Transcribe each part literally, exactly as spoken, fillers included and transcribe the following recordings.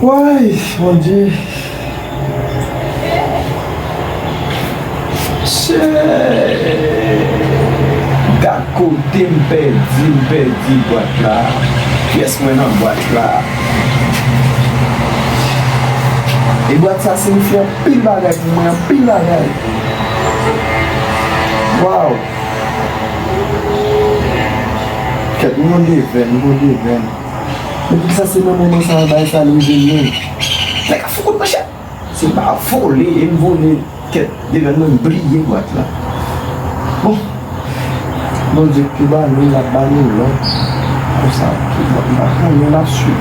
Woy, Bondye. Che! Gad kote m pèdi, m pèdi bwat la. Pyès mwen nan bwat la. E bwat sa siyifi anpil bagay pou mwen, anpil bagay. Waw! Kèt, m gon devèn, m gon devèn. Men poukisa se nan moman sa a bagay sa rive mwen? Nèg ap fou kout manchèt. Se pa vole, e m vole kèt devan mwen, m bliye bwat la. Bon, Bondye ki ba nou, l ap ba nou lòt. Konsa, ki bò, m pa konnen, n ap swiv.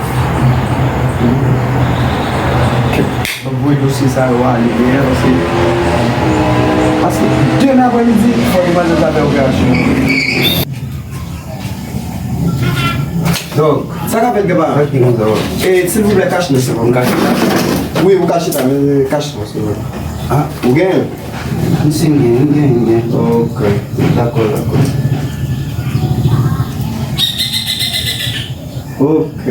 Kèt, m ap voye dosye sa yo ale dèyè, paske, paske demen aprèmidi, fò nou pral nan zafè operasyon. Donk, sa k ap fèt, Gaba? Sa ki konsa, wè. E, silvouplè, kache. Mwen kache la? Wi, ou kache la, men kache. Ah. Ou gen? Si m gen, m gen, m gen. Ok. Dakò, dakò. Ok.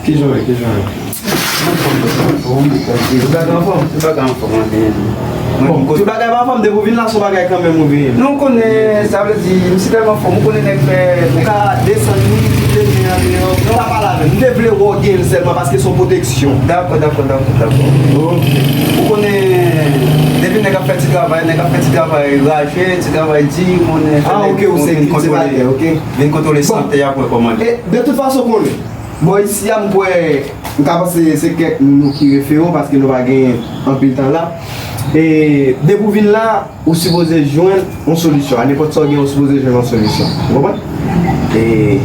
Kijan w ye, kijan w ye? Tout bagay anfòm, tout bagay anfòm, anfòm, anfòm. Bon, tout bagay pa anfòm, depi w vin la, se yon bagay kanmenm ou vin. Non, ou konnen, sa vle di, m si tèlman fò, ou konnen nèg fè, ou ka desann moun, kite men an deyò. Non, pa pale avè m. M te vle wè w gen l sèlman paske se yon pwoteksyon. Dakò, dakò, dakò, dakò. Ok. Ou konnen, depi nèg ap fè ti travay, nèg ap fè ti travay raje, ti travay di, ou konnen, fè nèg vin kontwole, vin kontwole sante a pou wè kòman l ye. E, de tout fason, konnen. Bò isi a, m kwè, m ka panse se kèk moun nou ki refere w, paske nou pa gen anpil tan la. E depi w vin la, ou sipoze jwenn yon solisyon. A nenpòt sa w gen, ou sipoze jwenn yon solisyon. Ou konprann? E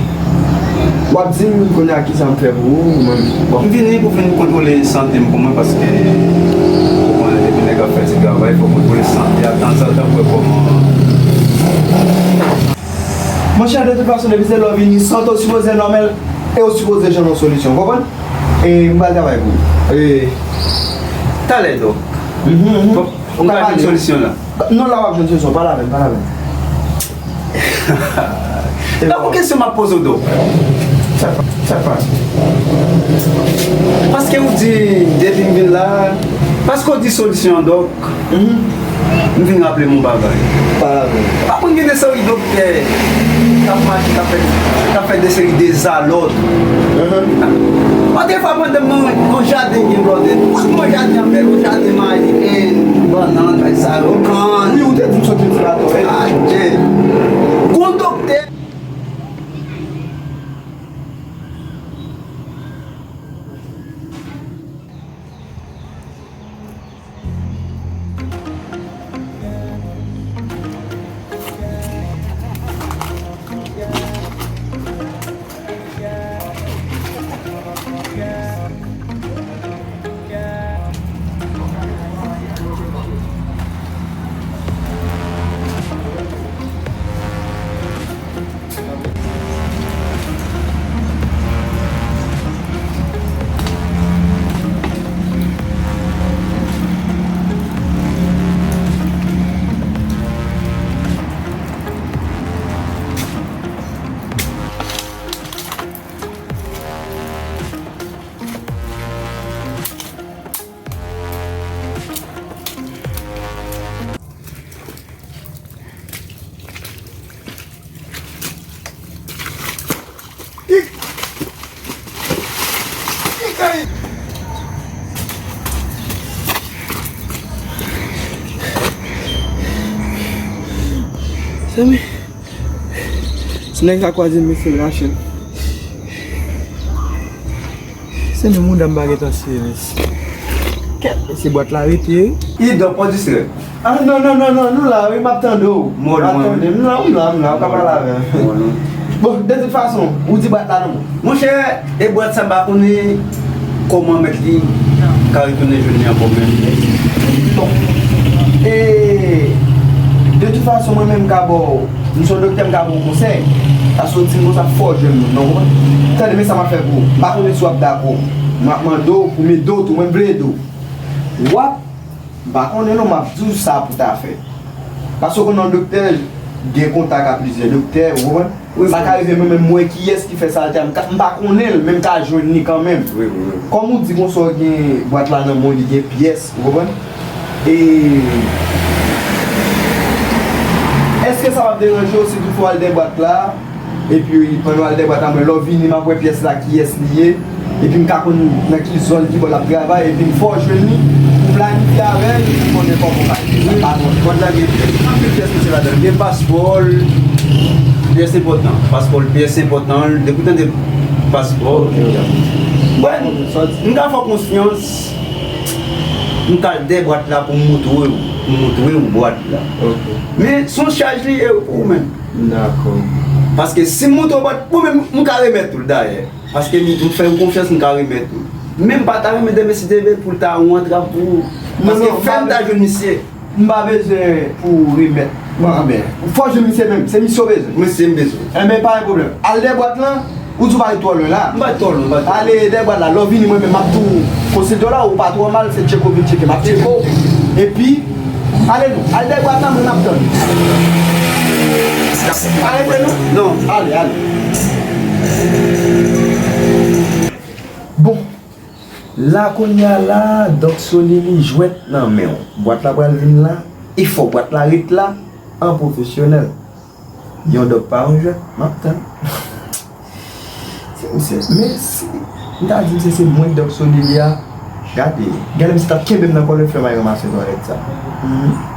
w ap di m kounye a kisa m fè pou ou, ou menm. Bon. M vini pou vin kontwole sante m pou mwen, paske ou konnen depi nèg ap fè ti travay, fò kontwole sante a tanzantan pou wè kòman. Monchè, de tout fason, depi se lè w vini, sante w sipoze nòmal e w sipoze jwenn yon solisyon, w konprann? E m pral travay pou ou. E talè, Dòk. Mhm, mhm. Bon, ou ka jwenn solisyon la. Non, la w ap jwenn solisyon, pale avè m, pale avè m. Tankou kesyon m ap poze w, Dòk. Sa k pa, sa k pase? Paske ou di, depi m vin la, paske ou di solisyon an, Dòk. Mhm. M vin raple m yon bagay. Pa avè m. Pa konn gen de seri doktè k ap mache, k ap fè, k ap fè de seri dezalòd. Mhm. Antre fwa pandan m nan yon jaden gen blòdè. Yon jaden an bèl, yon jaden mayi, en, bannann, bay sa yo, kann. Wi, ou te di m sot yon ti bato, wi. Adje. Gon doktè. Zanmi, si nèg sa kwaze m, mesye, l rache l. Se menm mouda m pa gentan serye, mesye. Kèt, mesye, bwat la rete, wi. Idò, pa distrè. Ah, non, non, non, non, nou la, wi, m ap tande w. Mòl mwen. Tande, m la, m la, m la, ou ka pale avè m. Mòl mwen. Bon, de tout fason, ou di bwat la nan men w. Monchè, e bwat sa m pa konnen kòman mèt li ka retounen jwenn li ankò menm. Bon. E, de tout fason, mwen menm, m ka ba w M se yon doktè, m ka ba w konsèy. Paske w di m konsa, fò w jwenn moun nan, ou konprann? Tande, men sa m ap fè pou ou. M pa konnen si w ap dakò. M ap mande w pou m ede w tou, mwen m vle ede w. W ap, m pa konnen non, m ap di w sa pou w ta fè. Paske w konn yon doktè, gen kontak a plizyè doktè, ou konprann? Wi, sa ka rive mwen menm, mwen kiyès ki fè sa, m ka, m pa konnen l, men m ka jwenn li kanmenm. Wi, wi, wi. Kòm ou di konsa, w gen bwat la nan men w, li gen pyès, ou konprann? E èske sa p ap deranje w si toutfwa w al dèyè bwat la, epi pandan w al dèyè bwat la, mwen lè w vini, m ap wè pyès la kiyès li ye, epi m ka konn nan ki zòn, ki bò l ap travay, epi m fè w jwenn li, pou planifye avè l, pou konnen kòman w ka fè sa. Wi, bwat la gen anpil pyès mesye ladan l. Gen paspò l, pyès enpòtan. Paspò l, pyès enpòtan. Depi w tande paspò l, mwen, m ka fè w konfyans, m ka al dèyè bwat la pou m montre w, pou m montre w bwat la. Men se yon chaj li ye pou ou menm. Dakò. Paske si m montre w bwat, bon, men m ka remèt ou l dayè. Paske m, m fè ou konfyans, m ka remèt ou. Men m pa ta renmen demen si te vle pou l ta yon antrav pou ou. Paske fè m ta jwenn misye. M pa bezwen pou remèt. Bon, anben, fò w jwenn misye menm. Se misye w bezwen. Misye m bezwen. Enben, pa gen pwoblèm. Al dèyè bwat lan, ou di w pa ret twò lwen la. M pa ret twò lwen, m pa ret twò lwen. Ale dèyè bwat la. Lè w vini, mwen menm, m ap tou konsilte w la, ou pa twò mal, se tcheke w vin tcheke, m ap tcheke w. Epi, ale non, al dèyè bwat la, mwen m ap tann. Pa rete non? Non. Ale, ale. Bon, la kounye a la, Dòk Sony li jwèt nan men w. Bwat la pral vin la, e fò bwat la ret la, an pwofesyonèl. Yon dòk pa yon jwèt, m ap tann. Se misye, men si m ta di misye se mwen k Dòk Sony li a, gade, gade misye t ap kenbe m nan kòlè, fè m al ranmase twalèt sa. Mhm.